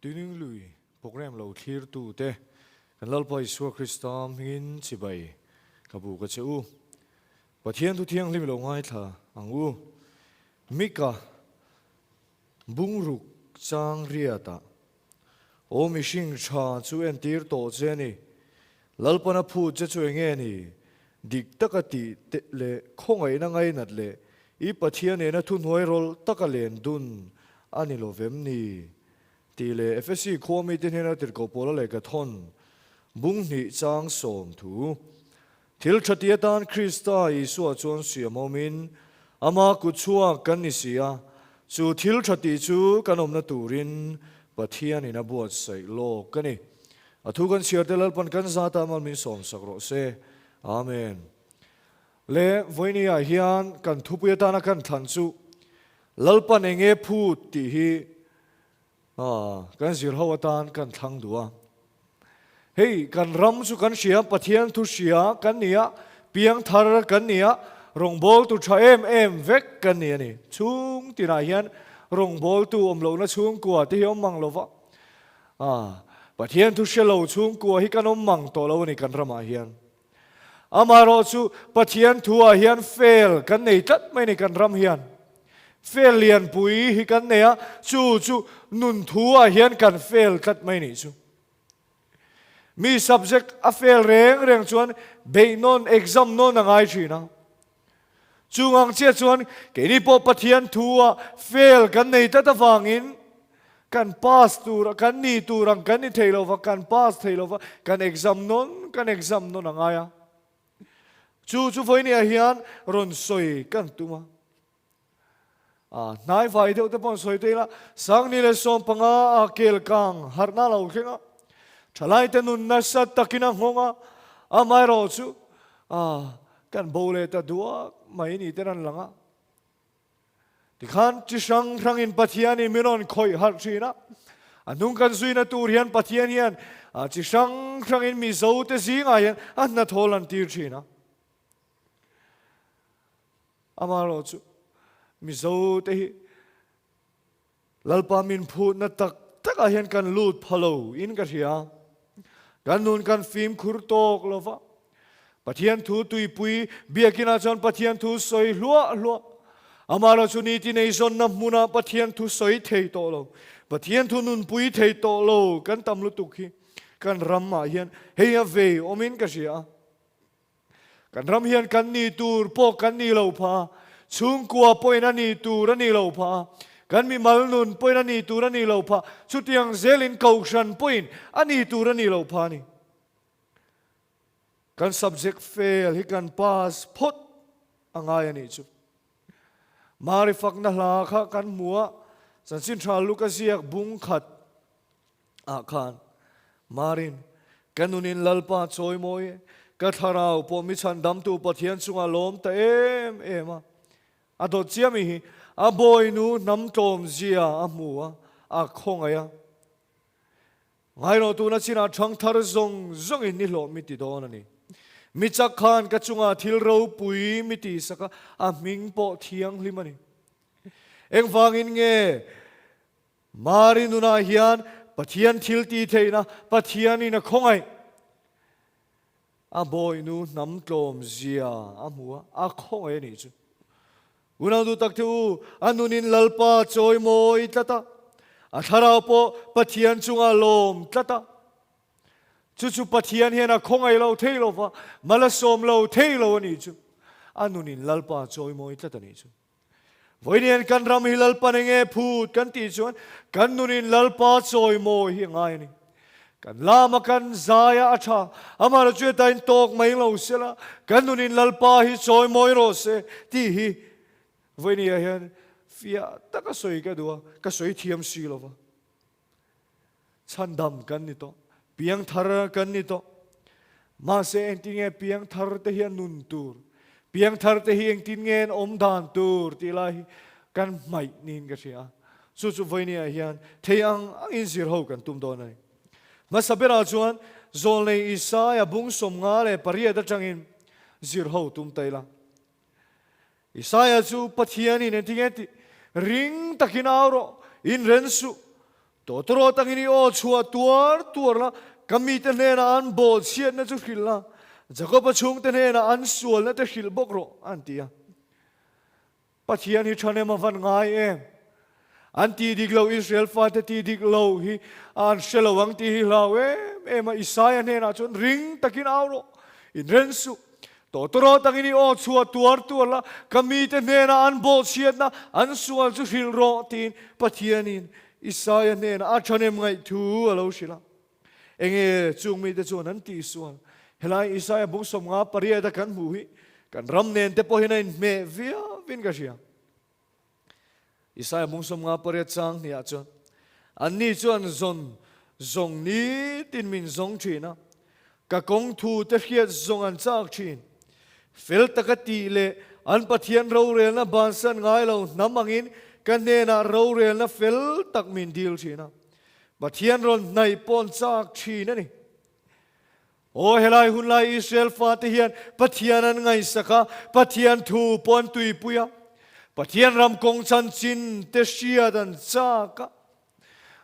Tuining lui program lo thlir tu te kan Lalpa Isua Krista hmingin chibai ka bu ka che u. Pathian thu thianghlim lo ngaithla ang u. Mika bungruk chang riatah Aw mihring tha chu entir tawh che a ni. Lalpana phut che chu enge ni? Dik taka tih te leh khawngaihna ngainat leh i Pathian nena thuhnuai rawlh taka len dun a ni lo vem ni? Tih leh Efesi khua mite hnena tirhkoh pawla leh ka thawn bung hnih chang 10. Thil tha ti atan Krista Isua chuan siam awmin ama kut chhuak kan ni si a, chu thil tha tih chu kan awmna turin Pathianin a buatsaih lawk a ni. A thu kan chhiar te Lalpan kan zata mal min sawmsak rawh se. Amen. Le vawinia hian kan thupui atana kan thlan chu Lalpan enge phut tih hi Kan zir ho atan kan thlang duh a. Hei kan ram chu kan hria, Pathian thu hria kan ni a, piang thar kan ni a, rawngbawltu tha em em vek kan ni a ni. Chhung tinah hian rawngbawltu awm lohna chhungkua te hi awm mang lo va. Pathian thu hre lo chhungkua hi kan awm mang tawh lo a ni kan ramah hian. Amaherawh chu Pathian thuah hian fail kan nei tlat mai ni kan ram hian. Fail lianpui hi kan nei a, chu chu nun thuah hian kan fail tlat mai nih chu. Mi subject a fail reng reng chuan beih nawn, exam nawn a ngai thin a. Chung ang chiah chuan keini pawh Pathian thu-ah fail kan nei tlat avangin kan pass tur kan ni tur ang kan ni thei lova, kan pass thei lova, kan exam nawn kan exam nawn a ngai a. Chu chu vawinia hian rawn sawi kan tum a. A hnai vai deuh te pawh an sawi te ila, Sangni leh 15 a kel kang harhna a lo thleng a, thalaite nun nasa takin a nghawng a, amaherawh chu a kan bo leh ta duak mai ni ten an lang a. Tikhan chi hrang hrangin Pathianin min rawn khawih harh thin a, a hnung kan zuina tur hian Pathian hian chi hrang hrangin Mizo te zingah hian a hnathawl an tir thin a. Amaherawh chu Mizo te hi Lalpa min phutna tak takah hian kan lut pha lo in ka hria. Kan nun kan fimkhur tawk lo va. Pathian thu tuipui biakinah chuan Pathian thu sawi hluah hluah. Amaherawh chu nitin eizawnna hmunah Pathian thu sawi thei tawh lo. Pathian thu nunpui thei tawh lo kan tam lutuk hi kan ramah hian hei a vei awmin ka hria a. Kan ram hian kan ni tur pawh kan ni lo pha, chhungkua pawhin a ni tur a ni lo pha, kan mimal nun pawhin a ni tur a ni lo pha, chutiang zelin kohhran pawhin a ni tur a ni lo pha a ni. Kan subject fail hi kan pass phawt a ngai a nih chu. Mari fakna hla kha kan hmu a, chanchin tha Luka ziak bung khat ah khan Marin, Ka nunin Lalpa chawi mawi e, ka thlarau pawh mi chhandamtu Pathian chungah lawm ta em em a. A dawt chiami hi a bawinu hnam tlawm zia a hmu a, a khawngaih a. Ngaihrawh tuna chinah thang thar zawng zawngin ni hlawh mi ti dawn a ni. Mi chak khan ka chungah thil ropui mi ti sak a, a hming pawh thianghlim a ni. Engvangin nge Mari nunah hian Pathian thil ti theihna Pathianin a khawngaih. A bawinu hnam tlawm zia a hmu a, a khawngaih a nih chu. Unau duh tak te u, a nunin Lalpa chawi mawi tlat a, a thlarau pawh Pathian chungah lawm tlat a. Chu chu Pathian hian a khawngaih lo thei lo va, mal a sawm lo thei lo a nih chu. A nunin Lalpa chawi mawi tlat a nih chu. Vawiin kan ram hi Lalpan enge phut kan tih chuan kan nunin Lalpa chawimawi hi a ngai a ni. Kan lama kan zaia a tha, amah chu heta in tawk mai lo sela, kan nunin Lalpa hi chawimawi rawh se tih hi vawiin hian fiah taka sawi ka duh a, ka sawi thiam si lo va. Chhandam kan ni tawh, piangthar kan ni tawh. Mahse engtin nge piangthar te hi a nun tur, piangthar te hi engtin nge an awm dan tur tih lai hi kan hmaih niin ka hria a. Chu chu vawinia hian thei ang angin zir ho kan tum dawn a ni. Hmasa berah chuan Zawlnei Isaia bung 58 atangin zir ho tum ta ila. Isaia chu Pathianin engtin nge tih ring takin au rawh, inren suh. Tawtawrawt angin i aw chhuah tuar tuar la, ka mite hnenah an bawhchhiatna chu hrilh la, Jakoba chhungte hnenah an sualna te hrilh bawk rawh, an ti a. Pathian hi ṭhahnem a van ngai em? An tih dik lo, Israel fate tih dik lo hi an hre lo ang tih hi hlau em em a. Isaia hnenah chuan ring takin au rawh, inren suh. Tawtawrawt angin i aw chhuah tuar tuar la, ka mite hnenah an bawhchhiatna an sual chu hrilh rawh tiin Pathianin Isaia hnenah a ṭhahnem ngaih thu a lo hrilh a. Enge chung mite chuan an tihsual? Helai Isaia bung 58 a kan hmuh hi kan ram nen te pawhin a inhmeh viauin ka hria. Isaia bung 58 chang hniah chuan anni chuan zawn zawng nitin min zawng thin a, ka kawng thu te hriat zawng an chak thin. Fel taka tih leh an Pathian rorelna bansan ngai lo hnam angin ka hnenah rorelna fel tak min dil thin a. Pathian rawn hnaih pawh an chak thin a ni. Aw helai hunlai Israel fate hian Pathian an ngaihsak a, Pathian thu pawh an tuipui a, Pathian ram kawng chanchin te hriat an chak a.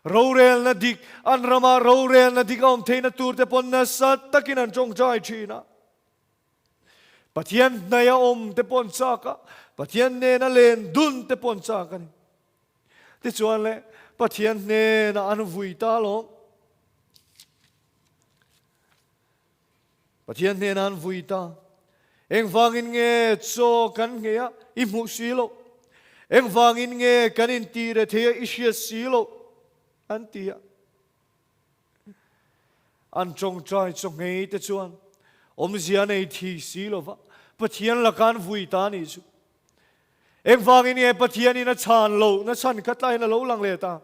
Rorelna dik, an ramah rorelna dik a awm theihna tur te pawh nasa takin an tawngtai thin a. Pathian hnaih a awm te pawh an chak a, Pathian nena len dun te pawh an chak a ni. Tichuan le, Pathian hnenah an vui ta alawm. Pathian hnenah an vui ta. Engvangin nge chaw kan nghei a, i hmuh si loh? Engvangin nge kan intih reh thei a, i hriat si loh? An ti a. An tawngtai chaw nghei te chuan awmzia nei thi si lova, Pathian laka an vui ta a nih chu. Engvangin nge Pathianin a chhan loh na chhan kha tlaiin a lo lang leh ta?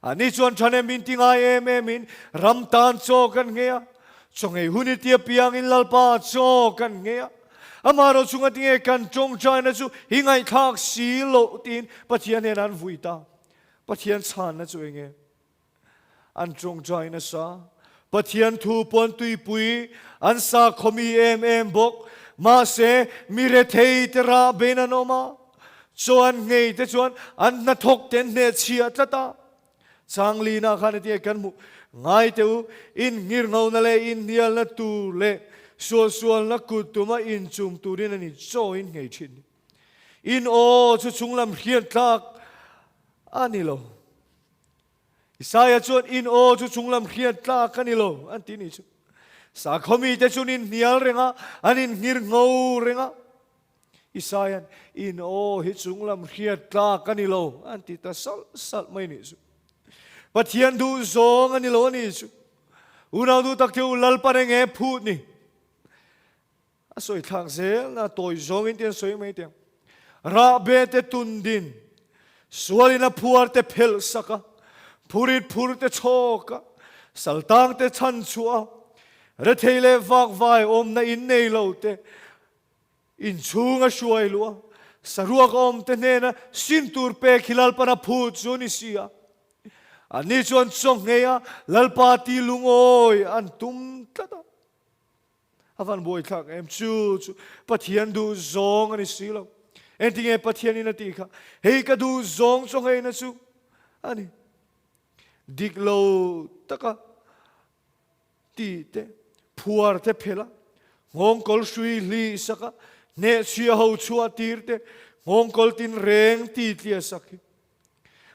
Ani chuan ṭhahnem min ti ngai em emin ram tan chaw kan nghei a, chaw nghei hun i tia piangin Lalpa chaw kan nghei a. Amaherawh chunga tinge kan ṭawngṭaina chu i ngaihthlak si loh tiin Pathian hnenah an vui ta. Pathian chhanna chu enge? An ṭawngṭai nasa. Pathian thu pawn tuipui an sa khawmi em em bawk. Mahse, mi rethei te rah bein an awm a, chaw an nghei te chuan an hnathawk te an hnehchhiah tlat a. Changlina khan hetiang kan hmuh ngai teh u, inngirngona leh inhnialna tur leh sualsualna kut tuma inchum turin a ni chaw in nghei thin. In aw chu chunglam hriattlak a ni lo. Isaia chuan, In aw chu chunglam hriat tlak a ni lo, an ti ni chu. Sakhaw mite chu an inhnial reng a, an inhngir ngho reng a. Isaia'n, In aw hi chunglam hriat tlak a ni lo, an ti ta salh salh mai ni chu. Pathian duh zawng a ni lo a ni chu. Unau duh tak te u, Lalpan enge phut ni? A sawi thlak zel na tawi zawngin te an sawi mai teh ang. Rahbe te tun din, sualin a phuar te phelh sak a, phurit phur te chhawk a, saltang te chhan chhuah a, rethei leh vakvai awmna in nei lo te inchhung a hruai luh a, saruak awm te hnena sin tur pek hi Lalpan a phut chu ni si a. Anni chuan chaw nghei a, Lalpa ti lungawi an tum tlat a. A van buaithlak em chu chu Pathian duh zawng a ni si lo. Engtinge Pathianin a tih kha? Hei ka duh zawng chaw ngeina chu a ni. Dik lo taka ti te, phuar te phel a, nghawngkawl hrui hlih sak a, hnehchhia ho chhuah tir te, nghawngkawl tin reng ti tliah sak hi.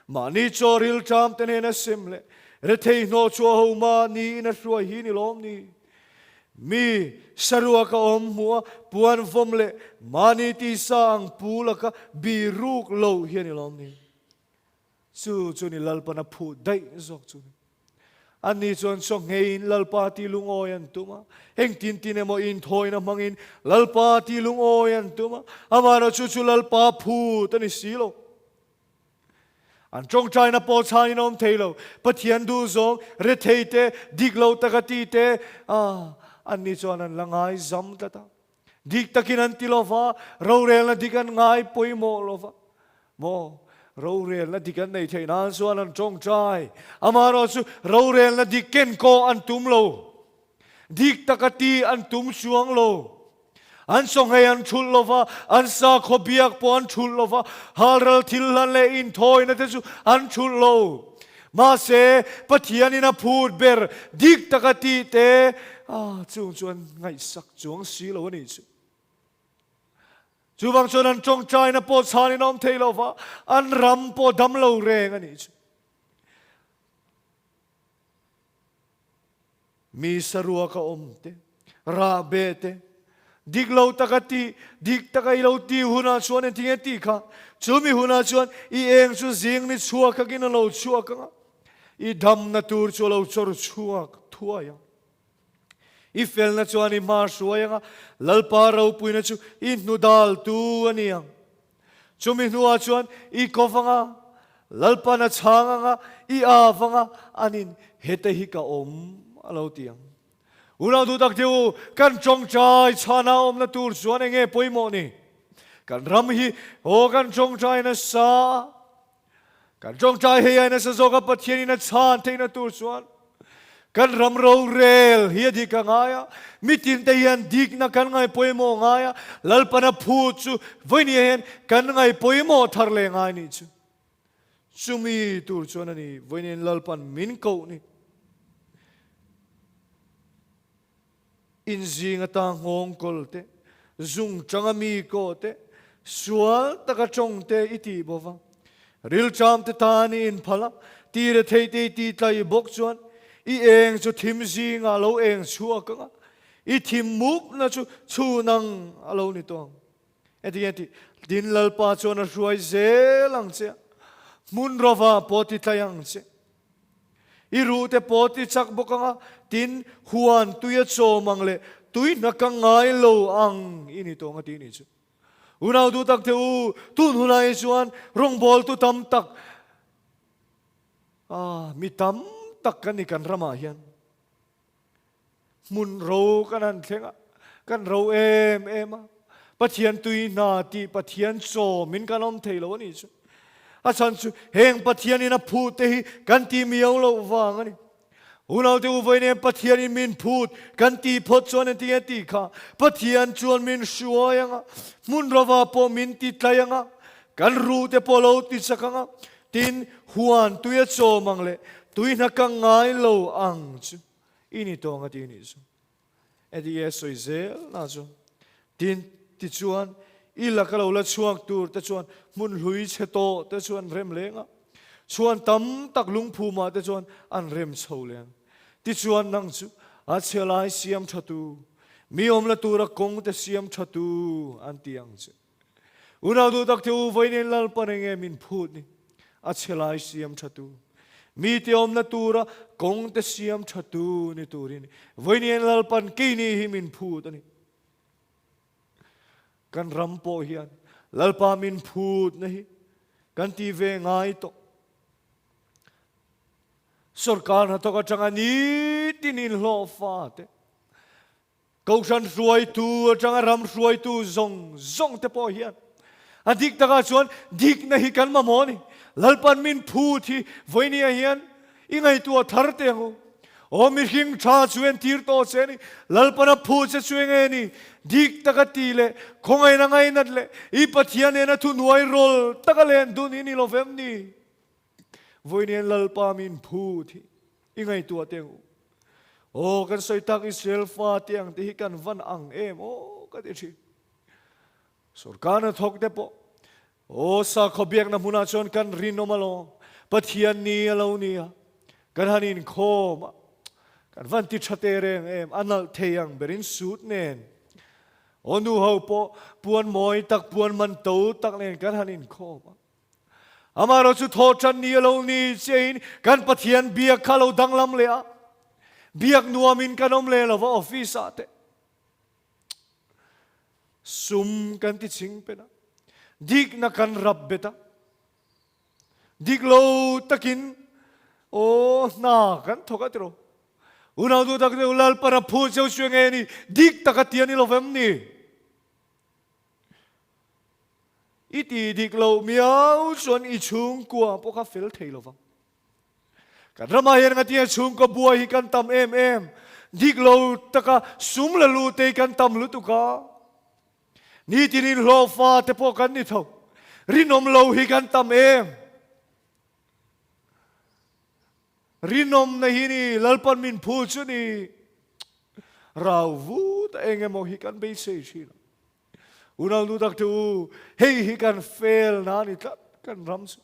Mahni chaw rilṭam te hnena sem leh rethei hnawh chhuah ho mahni in a hruai hi ni lawm ni? Mi saruak a awm hmuh a puan vawm leh mahni tisa ang pu laka biruk lo hi a ni lawm ni? Chu chu ni Lalpan a phuh daih zawk chu ni. Anni chuan chaw ngheiin Lalpa ti lungawi an tum a, engtin tin emaw inthawina hmangin Lalpa ti lungawi an tum a, amaherawh chu chu Lalpa phut a ni si lo. An tawngtaina pawh chhanin a awm thei lo. Pathian duh zawng, rethei te, dik lo taka ti te, ah, anni chuan an la ngai zam tlat a. Dik takin an ti lo va, rorelna dik an ngai pawimawh lo va. Maw, rorelna dik an nei theih nan chuan an tawngtai. Amaherawh chu rorelna dik ken kawh an tum lo. Dik taka ti an tum chuang lo. An chawnghei an thulh lo va, an sakhaw biak pawh an thulh lo va, halral thil hlan leh inthawina te chu an thulh lo. Mahse, Pathianin a phut ber dik taka tih te ah chung chuan ngaihsak chuang si lo a nih chu. Chuvang chuan an tawngtaina pawh chhanin a awm thei lo va, an ram pawh dam lo reng a nih chu. Mi saruaka awm te, rah beh te, dik lo taka tih, dik taka i lo tih hunah chuan engtinge tih kha, chumi hunah chuan i eng chu zing ni chhuak akin a lo chhuak ang a, i damna tur chu a lo chawr chhuak thuai ang. I felna chuan i hma hruai ang a, Lalpa ropuina chu i hnudaltu a ni ang. Chumi hnuah chuan i ko vang a, Lalpan a chhang ang a, i aa vang a, anin heta hi ka awm a lo ti ang. Unau duh tak te u, kan tawngtai chhana awmna tur chuan eng nge pawimawh ni? Kan ram hi aw kan tawngtai nasa a, Kan tawngtai hei ai nasa zawk a Pathianin a chhan theihna tur chuan kan ram rorel hi a dik a ngai a, mitin te hian dikna kan ngai pawimawh ngai a, Lalpana phut chu vawinia hian kan ngai pawimawh thar leh ngai nih chu. Chumi tur chuan a ni vawiin Lalpan min koh ni. Inzing ata nghawng kawl te, zung tanga mi kaw te, sual taka tawng te i tih bo va. Rilṭam te tan i inphal a, ti rethei te i ti tlai bawk chuan i eng chu thim zingah lo eng chhuak ang a, i thim mupna chu chhun ang a lo ni tawh ang. Engtin nge tih? Tin Lalpa chuan a hruai zel ang che a, hmun rawva pawh ti tlai ang che. I ruh te pawh ti chak bawk ang a, tin, huan tui a chawm ang leh tui hna ka ngai lo ang i ni tawh ang a tih ni chu. Unau duh tak te u, tun hunah hi chuan rawngbawltu tam tak, ah, mi tam tak kan ni kan ramah hian. Hmun ro kan han thleng a, kan ro em em a. Pathian tui hna tih Pathian chawmin kan awm thei lo a nih chu. A chhan chu heng Pathianin a phut te hi kan ti miau loh vang a ni. Unaute u vawiin em Pathianin min phut kan tih phawt chuan engtin nge tih kha Pathian chuan min hruai ang a, hmun rova pawh min ti tlai ang a, kan ruh te pawh lo ti chak ang a, tin huan tui a chawm ang leh tui hna ka ngai lo ang chu. I ni tawng a ti nih chu. Eddie sawi zel na chu. Tin, tichuan, i laka lo la chhuak tur te chuan hmun hlui chhe tawh te chu an rem leng a. Chhuan tam tak lungphumah te chuan an rem chho leng. Tichuan nang chu a chhe lai siam tha tu, mi awm la tura kawng te siam tha tu an ti ang che. Unau duh tak te u, vawiin Lalpan enge min phut ni? A chhe lai siam tha tu, mite awmna tura kawng te siam tha tu ni turin vawiin Lalpan keini hi min phut a ni. Kan ram pawh hian Lalpa min phut na hi kan ti ve ngai tawh. Sorkar hnathawk atanga nitin inhlawhfa te, Kohhran hruaitu atanga ram hruaitu zawng zawng te pawh hian a dik takah chuan dikna hi kan mamawh a ni. Lalpan min phut hi vawinia hian i ngaihtuah thar teh ang u. Aw mihring tha chu entir tawh che a ni. Lalpan a phut che chu enge ni? Dik taka ti leh khawngaihna ngainat leh i Pathian nena thuhnuai rawl taka len dun hi ni lo vem ni? Vawiin hian Lalpa min phut hi i ngaihtuah teh ang u. Aw kan sawi tak Israel fa te ang te hi kan van ang em aw ka ti thin. Sorkar na thawk te pawh aw sakhaw biakna hmunah chuan kan rinawm alawm. Pathian ni a lo ni a, kan han inkhawm a, kan van ti tha te reng em, a nalh thei ang berin suit nen. Aw nu ho pawh puan mawi tak, puan man to tak nen kan han inkhawm a. Amaherawh chu thawhṭan ni a lo ni chiahin kan Pathian biak kha a lo danglam leh a, biak nuamin kan awm leh lo va office ah te sum kan ti ching pen a, dikna kan rap bet a, dik lo takin aw hna kan thawk a tiraw. Unau duh tak deuh Lalpan a phut cheu chu enge ni, dik taka ti a ni lo vem ni? I ti dik loh miau chuan i chhungkua pawh kha fel thei lo vang. Kan ramah hian ngatinge chhungkaw buai hi kan tam em em? Dik lo taka sum la lut te hi kan tam lutuk a. Nitin inhlawhfa te pawh kan ni tho. Rinawm lo hi kan tam em? Rinawmna hi ni, Lalpan min phut chu ni. Rau vut a eng emaw hi kan beisei thin a. Unau nu tak te u, hei hi kan fel na a ni tlat, kan ram chu.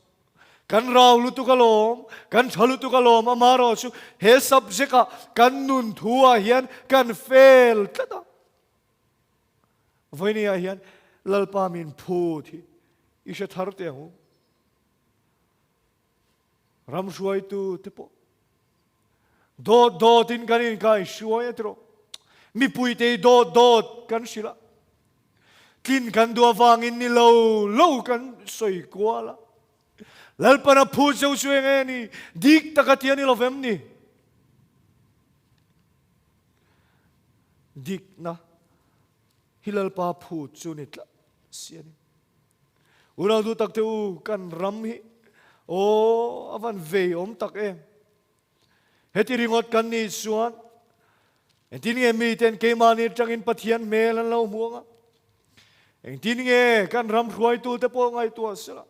Kan rau lutuk alawm, kan tha lutuk alawm, amaherawh chu he subject ah kan nun thu ah hian kan fel tlat a. Vawinia ah hian Lalpa min phut hi i hre thar teh ang u. Ram hruaitu te pawh dawt dawt in kan inkai hruai a tiraw. Mipui te hi dawt dawt kan hrilh a, tlin kan duh avangin ni lo lo kan sawi kual a. Lalpan a phut zeuh chu eng nge ni? Dik taka ti a ni lovem ni? Dikna hi Lalpa phut chu ni tlat si a ni. Unau duh tak te u, kan ram hi aw a van vei awm tak em. Heti ringawt kan nih chuan engtin nge miten keimahni atangin Pathian hmel an lo hmu ang a? Engtin nge kan ram hruaitute pawh ngaihtuah sela?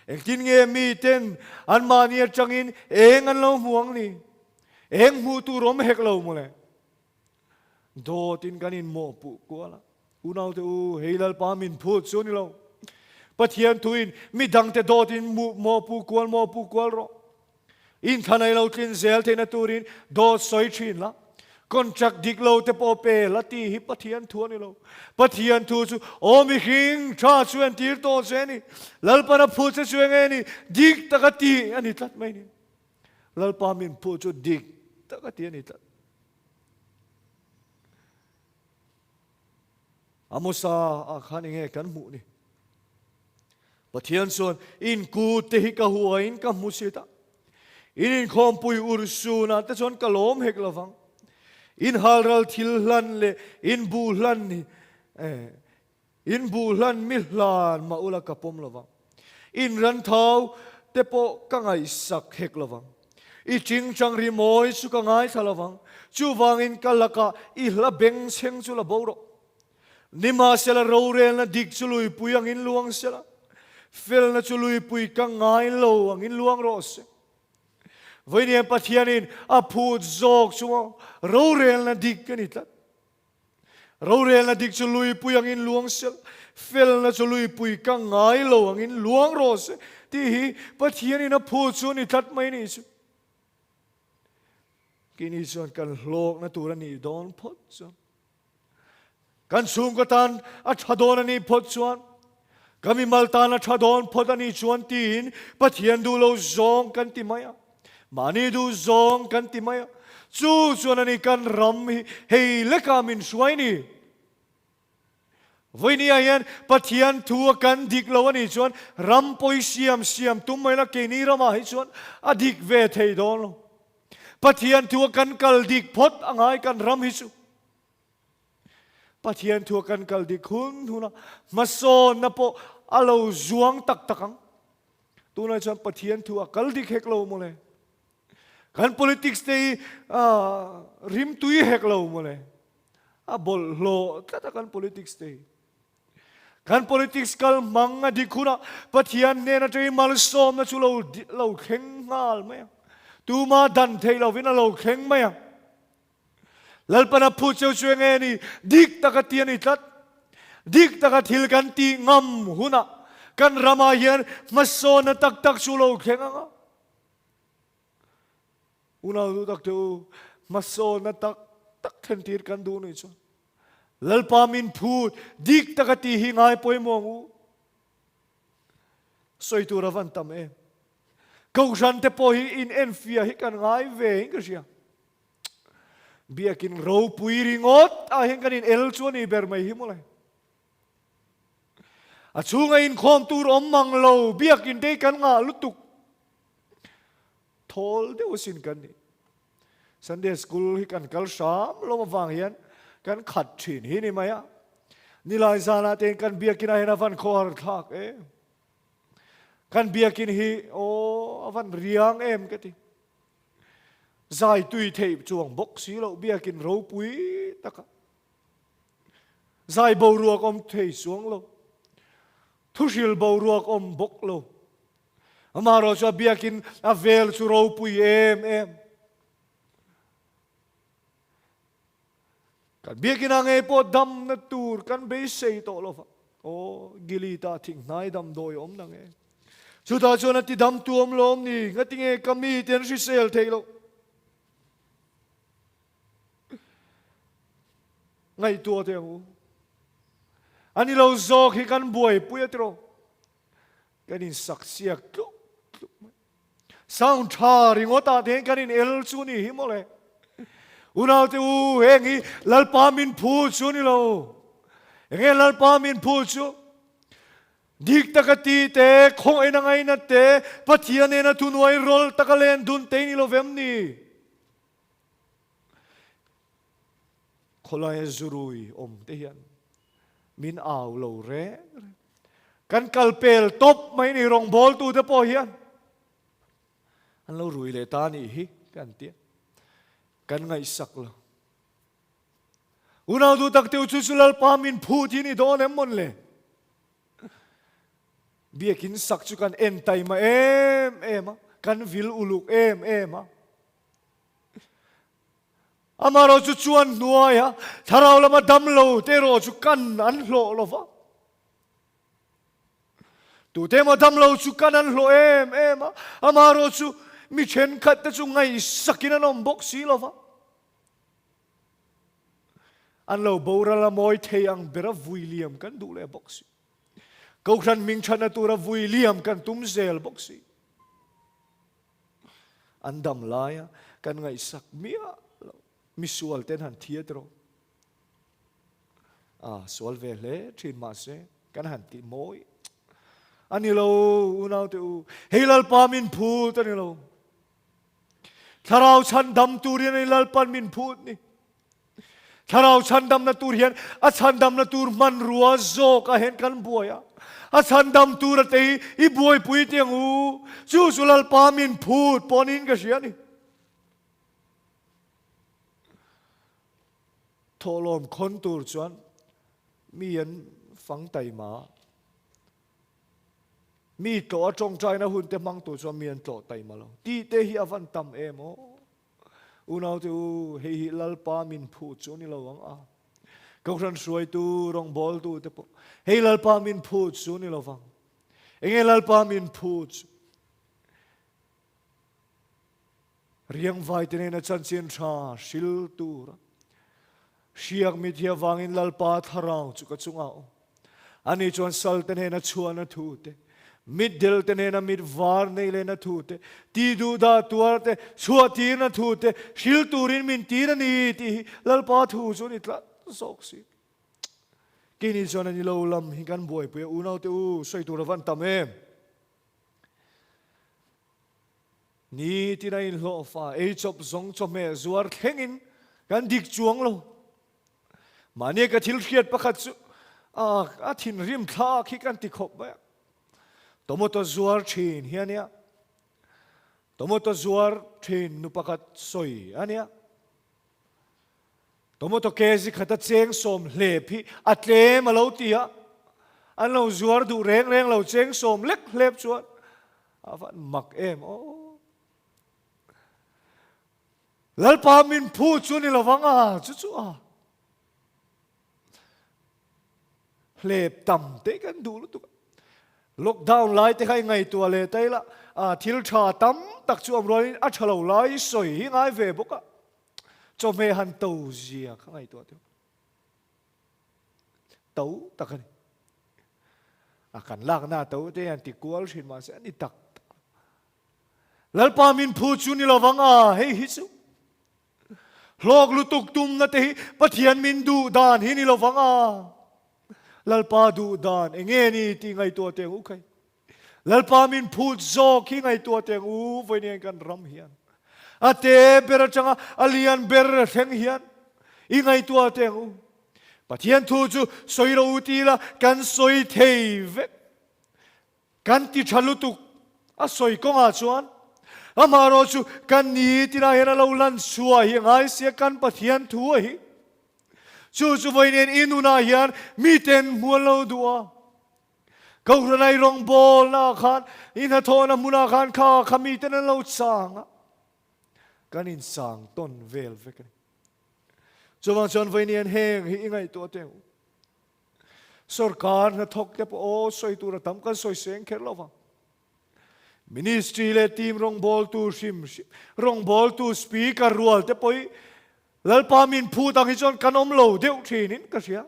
Engtin nge miten anmahni atangin eng an lo hmu ang ni? Eng hmuh tur awm hek lo mawle. Dawtin kan inmawhpuh kual a. Unaute u, hei Lalpa min phut chu ni lo. Pathian thuin mi dangte dawtin mawhpuh kual mawhpuh kual rawh. Inthlan ei lo tlin zel theihna turin dawt sawi thin la. Contract dik lo te pawh pe la tih hi Pathian thu a ni lo. Pathian thu chu aw mihring tha chu entir tawh che a ni. Lalpan a phut che chu eng nge ni? Dik taka tih a ni tlat mai ni. Lalpa min phut chu dik taka tih a ni tlat. Amosa ah khan enge kan hmuh ni? Pathian chuan in kut te hi ka huain ka hmu sit a, in inkhawmpui urhsunah te chuan ka lawm hek lovang. In halral thil hlan leh in buh hlan hi eh, In buh hlan mi hlan mah ula ka pawm lovang. In ran thau te pawh ka ngaihsak hek lovang. I tingtang ri mawi chu ka ngaithla lovang. Chuvangin ka lakah i hla bengchheng chu la bo rawh. Nimahsela rorelna dik chu luipui angin luang sela, felna chu luipui ka ngai lo angin luang rawh se. Vawiin Pathianin a phut zawk chu rorelna dik a ni tlat. Rorelna dik chu luipui angin luang sel, felna chu luipui ka ngai lo angin luang rawh se tih hi Pathianin a phu chu a ni tlat mai ni chu. Keini chuan kan hlawkna tur a nih dawn phawt chuan, kan chhungkaw tan a tha dawn a nih phawt chuan, ka mimal tan a tha dawn phawt a nih chuan tiin Pathian duh lo zawng kan ti mai a. Mahni duh zawng kan ti mai a, chu chuan a ni kan ram hi hei leka min hruai ni. Vawinia hian Pathian thu a kan dik lo a nih chuan ram pawi siam siam tum mai la keini ramah hi chuan a dik ve thei dawn lo. Pathian thu a kan kal dik phawt a ngai kan ram hi chu. Pathian thu a kan kal dik hun hun a, hmasawnna pawh a lo zuang tak tak ang. Tunah chuan Pathian thu a kal dik hek lo mawle. Kan politics te hi rim tui hek lo mawle. A bawlhhlawh tlat a kan politics te hi. Kan politics kal hmang a dik hunah Pathian hnen atangin malsawmna chu lo lo thleng nghal mai ang. Tuma dan theih lovin a lo thleng mai ang. Lalpan a phut cheu chu enge ni? Dik taka ti a ni tlat. Dik taka thil kan tih ngam hunah kan ramah hian hmasawnna tak tak chu lo thleng ang a. Unau duh tak te u, hmasawnna tak tak thlentir kan duh nih chuan Lalpa min phut dik taka tih hi ngai pawimawh ang u. Sawi tur a van tam em. Kohhran te pawh hi in enfiah hi kan ngai ve in ka hria. Biakin ropui ringawt ah hian kan in el chu a ni ber mai hi mawle. A chhunga inkhawm tur awm mang lo biakin te hi kan ngah lutuk. Thawl deuh asin kan ni. Sunday school hi kan kal hram lawm avang hian kan khat thin hi ni mai a. Nilai zanah te kan biakin ah hian a van khawhar thlak em. Kan biakin hi aw a van riang em ka ti. Zai tui theih chuang bawk si loh biakin ropui taka zai boruak awm thei chuang lo, thuhril boruak awm bawk lo. Amaherawh chu a biakin a vel chu ropui em em. Kan biakinah ngei pawh damna tur kan beisei tawh lo va. Aw, Gilead-ah thinghnai damdawi a awm na nge? Chutah chuan a ti dam tuam lawm ni? Ngatinge ka mite an hrisel theih loh? Ngaihtuah teh ang u. A ni lo zawk hi kan buaipui a tiraw? Kan insak siak tluk tluk mai. Sound tha ringawt ah te hian kan in el chu ni hi mawle. Unau te u, heng hi Lalpa min phu chu ni lo. Enge Lalpa min phu chu? Dik taka ti te, khawngaihna ngaina te, Pathian nena thunuai rawl taka len dun te ni lo vem ni? Khawlaia zurui awm te hian min au lo reng reng. Kan kal pel tawp mai ni rawngbawltu te pawh hian an lo rui leh ta nih hi kan tia. Kan ngaihsak lo. Unau duh tak teu chu chu Lalpa min phut hi ni dawn em mawn le? Biakin sak chu kan en taima em em a, kan vil uluk em em a. Amaherawh chu chuan hnuaia thlarau lama damlo te erawh chu kan an hlawh lo va. Tute emaw damlo chu kan an hlawh em em a, amaherawh chu mi thenkhat te chu ngaihsakin an awm bawk si lo va. An lo boral a mawi thei ang bera vui liam kan duh leh bawk si. Kohhran hming thatna tura vui liam kan tum zel bawk si. An dam laia kan ngaihsak miah lo. Misual ten han thiat rawh. A sual ve hle thin mahse kan han ti mawi. A ni lo unau te u. Hei Lalpa min phut a ni lo. Thlarau chhandam turin a ni Lalpan min phut ni. Thlarau chhandamna tur hian a chhandamna tur hmanrua zawk ah hian kan buai a. A chhandam tur a te hi i buaipui tih ang u. Chu chu Lalpa min phut pawh niin ka hria a ni. Thawhlawm khawn tur chuan mi an fang taima a. Mi tlawh a tawngtaina hun te hmang tur chuan mi an tlawh taima lo. Tih te hi a van tam em aw. Unaute u, hei hi Lalpa min phu chu ni lo ang a. Kohhran hruaitu, rawngbawltu te pawh, hei Lalpa min phu chu ni lo vang. Enge Lalpa min phu chu? Riangvai te nena chanchin tha hril tura hriak mit hi avangin Lalpa thlarau chu ka chungah awm. Ani chuan salte hnena chhuahna thu te, mitdel te hnena mit var nei lehna thu te, ti duhdah tuar te, chhuahtirna thu te hril turin min tir a ni tih hi Lalpa thu chu a ni tlat zawk si. Keini chuan a ni lo lam hi kan buaipui a, unaute u, sawi tur a van tam em? Nitin a inhlawhfa, eichawp zawng chawhmeh zuar thlengin kan dik chuang lo. Mahni ka thil hriat pakhat chu a thinrim thlak hi kan ti khawp mai a. Tomato zuar thin hi a nia. Tomato zuar thin nu pakhat sawi a nia. Tomato kg khata cheng sawm hlep hi a tlem a lo ti a. An lo zuar duh reng reng lo cheng sawm lek hlep chuan a van mak em aw. Lalpa min phu chu ni lovang a, chu chu a hlep tam te kan duh lutuk a. Lockdown lai te kha i ngaihtuah leh ta ila, a thil tha tam tak chu awm rualin a tha lo lai sawi hi ngai ve bawk a. Chawhmeh han to zia kha ngaihtuah teuh. To tak a ni. A kan lakna to te hian ti kual thin mahse a ni tak tak. Lalpa min phu chu ni lovang a, hei hi chu hlawk lutuk tumna te hi Pathian min duh dan hi ni lovang a. Lalpa duh dan enge ni tih ngaihtuah teh ang u khai. Lalpa min phut zawk hi ngaihtuah teh ang u vawiin kan ram hian. A te ber atanga a lian ber thleng hian i ngaihtuah teh ang u. Pathian thu chu sawi ro u ti ila kan sawi thei vek. Kan ti tha lutuk a sawi kawngah chuan amaherawh chu kan ni tinah hian a lo lan chhuah hi a ngai sia kan Pathian thu a hi. Chu chu vawiin i nunah hian miten hmual lo duh a. Kohhran i rawngbawlna ah khan, i hnathawhna hmunah khan kha kha miten an lo chang a, kan insang tawn vel vek a ni. Chuvang chuan vawiin heng hi i ngaihtuah teh ang u. Sorkar hnathawk te pawh aw sawi tur a tam kan sawi seng kher lo vang. Ministry leh team rawngbawltu hrim hrim, rawngbawltu speaker rual te pawh hi Lalpa min phut ang hi chuan kan awm lo deuh thinin ka hria.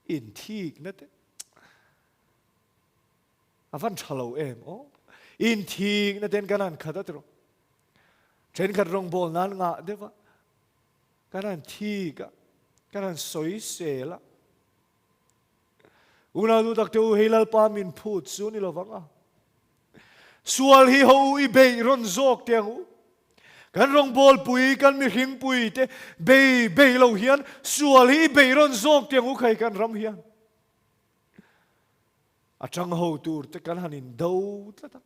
Inthikna te a van tha lo em aw. Inthikna ten kan han khat a tiraw. Thenkhat rawngbawl nan ngah deuh a, kan han thik a, kan han sawisel a. Unau duh tak te u, hei Lalpa min phut chu ni lovang a. Sual hi ho u i beih rawn zawk teh ang u. Kan rawngbawlpui, kan mihringpui te bei bei lo hian sual hi i beih rawn zawk teh ang u khai kan ram hian. A tang ho tur te kan han indo tlat a.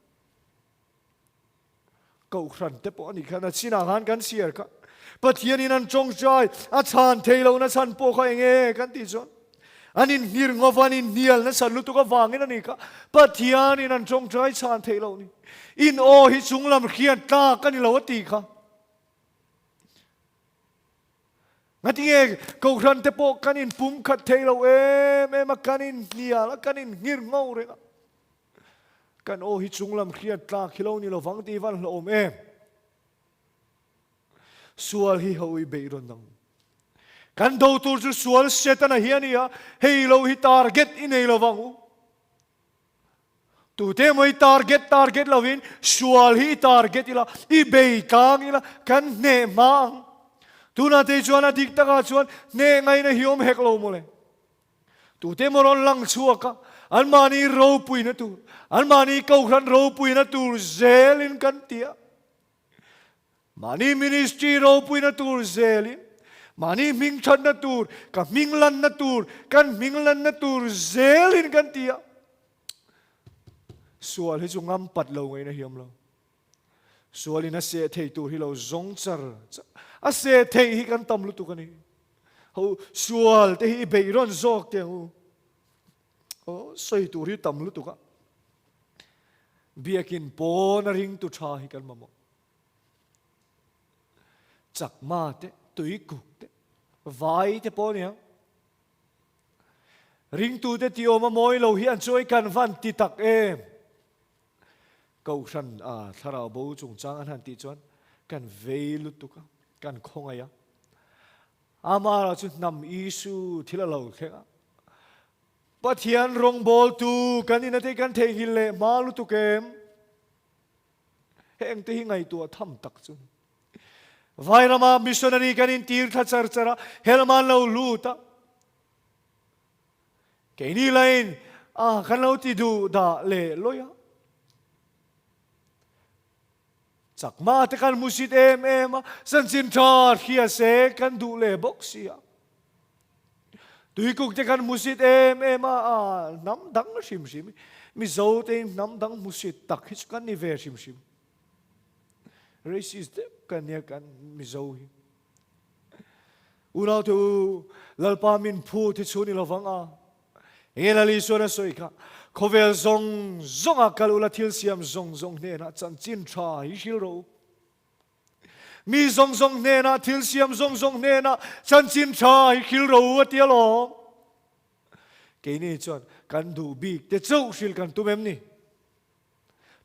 Kohhran te pawh a nih khan a chinah khan kan chhiar kha. Pathianin an tawngtai a chhan thei lohna chhan pawh kha enge kan tih chuan an inhngir ngawva an inhnial nasa lutuk avangin a ni kha. Pathianin an tawngtai chhan thei loh ni. In aw hi chunglam hriat tlak a ni lo a tih kha. Ngatinge Kohhran te pawh kan inpumkhat thei lo em em a, kan inhnial a, kan inhngir ngho reng a. Kan aw hi chunglam hriat tlak hi lo ni lovang tih van hlauhawm em? Sual hi ho i beih rawn ang. Kan do tur chu sual Setana hi a ni a, hei lo hi target i nei lovang u. Tute emaw i target target lovin sual hi i target ila, i bei tlang ila, kan hneh hma ang. Tunah te chuan a dik takah chuan hneh ngaihna hi awm hek lo mawle. Tute emaw rawn lang chhuak a, anmahni ropuina tur, anmahni Kohhran ropuina tur zelin kan ti a. Mahni ministry ropuina tur zelin, mahni hming thatna tur, ka hming lanna tur, kan hming lanna tur zelin kan ti a. Sual hi chu ngam pat lo ngaihna hi awm lo. Sualin a seh thei tur hi lo zawng char char. A seh theih hi kan tam lutuk a ni. Ho sual te hi i beih rawn zawk teh ang u. Aw sawi tur hi tam lutuk a. Biakin pawn a ringtu tha hi kan mamawh. Chakma te, tuikuk te, vai te pawh a ni ang. Ringtu te tih awm a mawi lo hi an chawi kan van ti tak em. Kohhran a thlarau bo chungchang an han tih chuan kan vei lutuk a, kan khawngaih a. Amah chu hnam Isu thil a lo thleng a. Pathian rawngbawltu kan ina te kan theihnghilh leh hma lutuk em? Heng te hi ngaihtuah tham tak chu. Vairama missionary kan intir thla char char a, helama an lo lut a. Keini lain a kan lo ti duh dah leh lawi a. Chakma te kan hmusit em em a, chanchin tha hria se kan duh leh bawk si a. Tuikuk te kan hmusit em em a, a hnam dang hrim hrim. Mizo te hnam dang hmusit tak hi chu kan ni ve hrim hrim. Racist deuh kan nia kan Mizo hi. Unau te u, Lalpa min phut hi chu ni lovang a. Enge Lal Isuan a sawi kha, Khawvel zawng zawnga kal ula thil siam zawng zawng hnenah chanchin tha hi hril rawh u. Mi zawng zawng hnenah thil siam zawng zawng hnenah chanchin tha hi hril rawh u a ti alawm. Keini chuan kan duh bik te chauh hril kan tum em ni?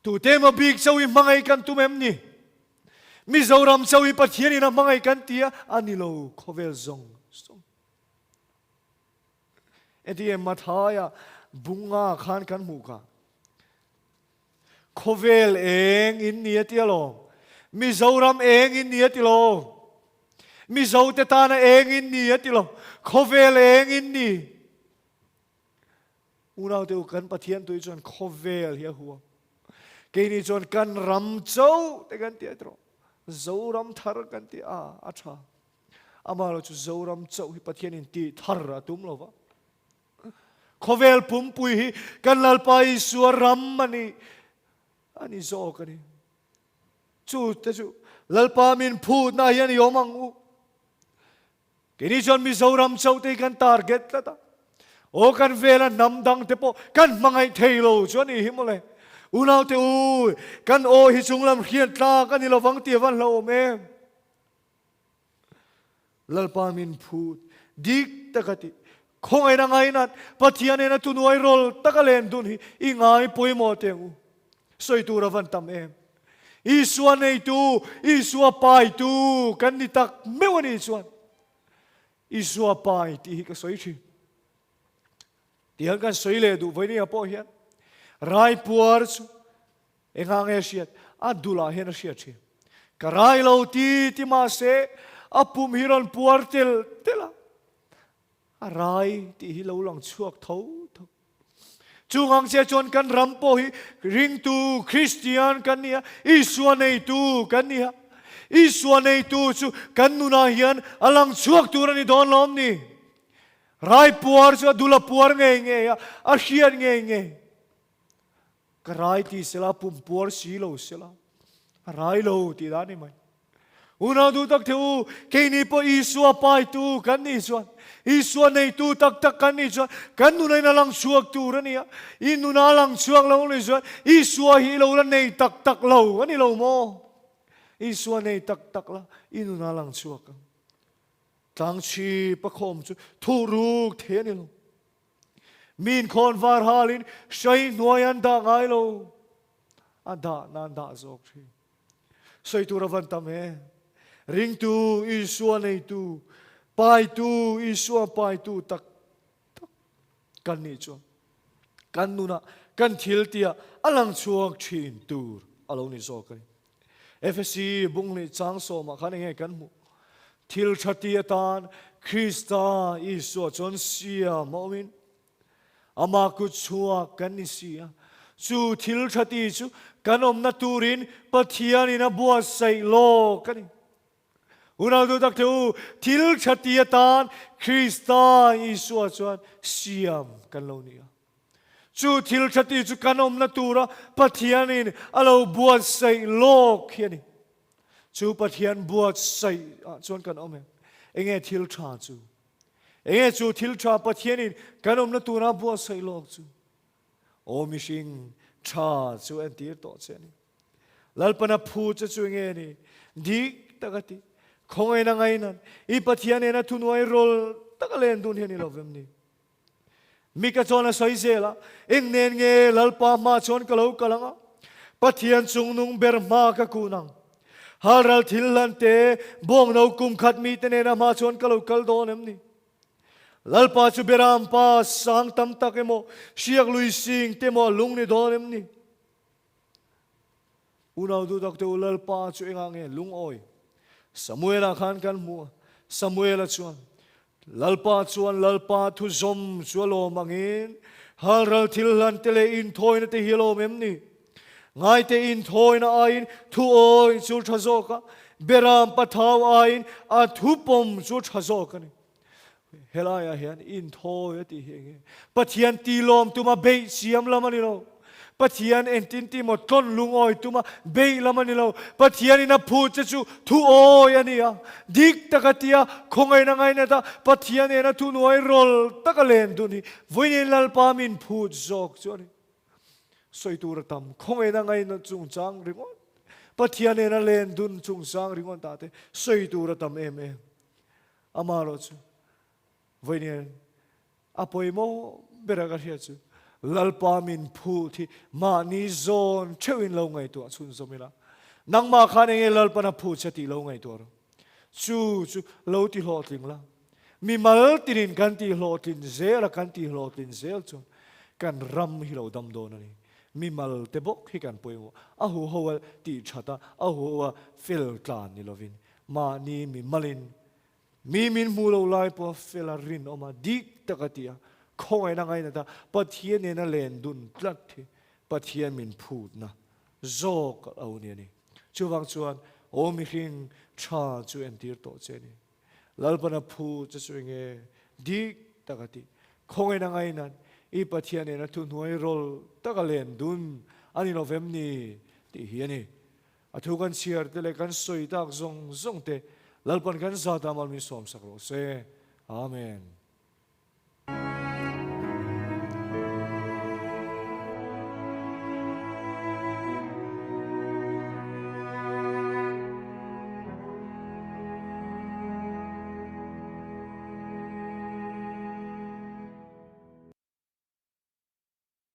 Tute emaw bik chauh i hmangaih kan tum em ni? Mizoram chauh i Pathian in a hmangaih kan ti a, a ni lo khawvel zawng zawng. Entinge Mathaia bunga khan kan hmuh kha. Khawvel eng in ni a ti alawm. Mizoram eng in ni a ti lo. Mizo te tana eng in ni a ti lo. Khawvel eng in ni. Unau te u kan Pathian tui chuan khawvel hi a huam. Keini chuan kan ram chauh te kan ti a tiraw. Zoram thar kan ti a, a tha. Amaherawh chu Zoram chauh hi Pathianin tih thar a tum lo va. Khawvel pumpui hi kan Lalpa Isua ram a ni, a ni zawk a ni. Chu te chu Lalpa min phutna hian i awm ang u. Keini chuan Mizoram chauh te hi kan target tlat a. Aw kan vela hnam dang te pawh kan hmangaih thei lo chu a nih hi mawle. Unaute u, kan aw hi chunglam hriat tlak a ni lovang tih a van hlauhawm em? Lalpa min phut dik taka tih khawngaihna ngainat Pathian ena tunuai rawl taka len dun hi i ngai pawimawh teh ang u. Sawi tur a van tam em. Isua neitu, Isua paitu kan ni tak meuh a nih chuan Isua pai tih hi ka sawi thin. Tihian kan sawi leh duh vawinia pawh hian raipuar chu Engah nge a hriat? A dulah hian a hriat thin. Ka rai lo ti ti mahse a pum hi rawn puar tel tel a, a rai tih hi lo lang chhuak tho tho. Chung ang chiah chuan kan ram pawh hi ringtu Kristian kan ni a, Isua neitu kan ni a. Isua neitu chu kan nunah hian a lang chhuak tur a ni dawn lawm ni? Rai puar chu a dul a puar ngei ngei a, a hriat ngei ngei. Ka rai ti sela, pum puar si lo sela, a rai lo tih dan ni mai. Unau duh tak the u, keini pawh Isua paitu kan nih chuan, Isua neitu tak tak kan nih chuan, kan nuna in a lang chhuak tur a ni a, i nuna a lang chhuak lo nih chuan Isua hi i lo la nei tak tak lo a ni lo maw? Isua nei tak tak la, i nuna a lang chhuak ang. Tlangchhip a khawm chu thuhruk thei a ni lo. Min khawn var halin hrai hnuai an dah ngai lo. A dah nan dah zawk thin. Sawi tur a van tam e. Ringtu Isua neitu, paitu Isua paitu tak tak kan nih chuan kan nunah kan thil tia a lang chhuak thin tur a lo ni zawk a ni. Efesi bung leh chang sawmah khan enge kan hmuh? Thil tha ti atan Krista Isua chuan siam a awmin Ama kut chhuak kan ni si a. Chu thil tha ti chu kan awmna turin Pathianin a buatsaih lawk a ni. Unau duh tak te u, thil tha ti atan Krista Isua chuan siam kan lo ni a. Chu thil tha ti chu kan awmna tura Pathianin a lo buatsaih lawk hi a ni. Chu Pathian buatsaih ah chuan kan awm em? Enge thil tha chu? Enge chu thil tha Pathianin kan awmna tura buatsaih lawk chu? Aw mihring tha chu entir tawh che a ni. Lalpana phu che chu enge ni? Dik taka ti. Khawngaihna ngainan i Pathian nena thunuai rawl taka len dun hi a ni lo vem ni? Mika chuan a sawi zel a, Eng nen nge Lalpa hma chuan ka lo kal ang a, Pathian chungnung ber hma ka kun ang. Halral thil hlan te, bawngno kum khat mite nena hma chuan ka lo kal dawn em ni? Lalpa chu Beram pa sang tam tak emaw, hriak lui sing te emaw a lung ni dawn em ni? Unau duh tak te u, Lalpa chu engah nge lungawi? Samuela khan kan hmu a, Samuela chuan, Lalpa chuan Lalpa thu zawm chu a lawm angin, halral thil hlan te leh inthawina te hi a lawm em ni? Ngaite inthawina aiin thu awi chu tha zawk a, Beram pathau aiin a thu pawm chu tha zawk a ni. Helaiah hian inthawi a tih hi enge? Pathian tilawm tuma beih siam lam a ni lo. Pathian entin tih maw tlawn lungawi tuma beih lam a ni lo. Pathianin a phut che chu thu awi a ni a. Dik taka tia khawngaihna ngainata Pathian nena thuhnuai rawl taka len dun hi vawiin Lalpa min phut zawk chu a ni. Sawi tur a tam khawngaihna ngaina chungchang ringawt, Pathian nena len dun chungchang ringawt ah te sawi tur a tam em em. Amaherawh chu vawiin a pawimawh bera ka hriat chu Lalpa min phut hi mahni zawn theuhin lo ngaihtuah chhunzawm ila, nangmah khan enge Lalpan a phut che tih lo ngaihtuah rawh. Chu chu lo ti hlawhtling la, mimal tinin kan tih hlawhtlin zel a, kan tih hlawhtlin zel chuan kan ram hi lo dam dawn a ni. Mimal te bawk hi kan pawimawh, a huho a tih that a, a huho a fel tlan ni lovin Mahni mi malin mi min hmu lo lai pawh fel a rinawm a, dik tak a ti a, khawngaihna ngainat a, Pathian nena len dun tlat hi Pathian min phutna zawk a lo ni a ni. Chuvang chuan aw mihring tha chu entir tawh che a ni. Lalpana phu che chu enge dik tak a ti, khawngaihna ngainat i Pathian nena thuhnuai rawl taka len dun a ni lo vem ni tih hi a ni. A thu kan chhiar te leh kan sawi tak zawng zawng te Lalpan kan zat ah mal min sawmsak rawh se. Amen.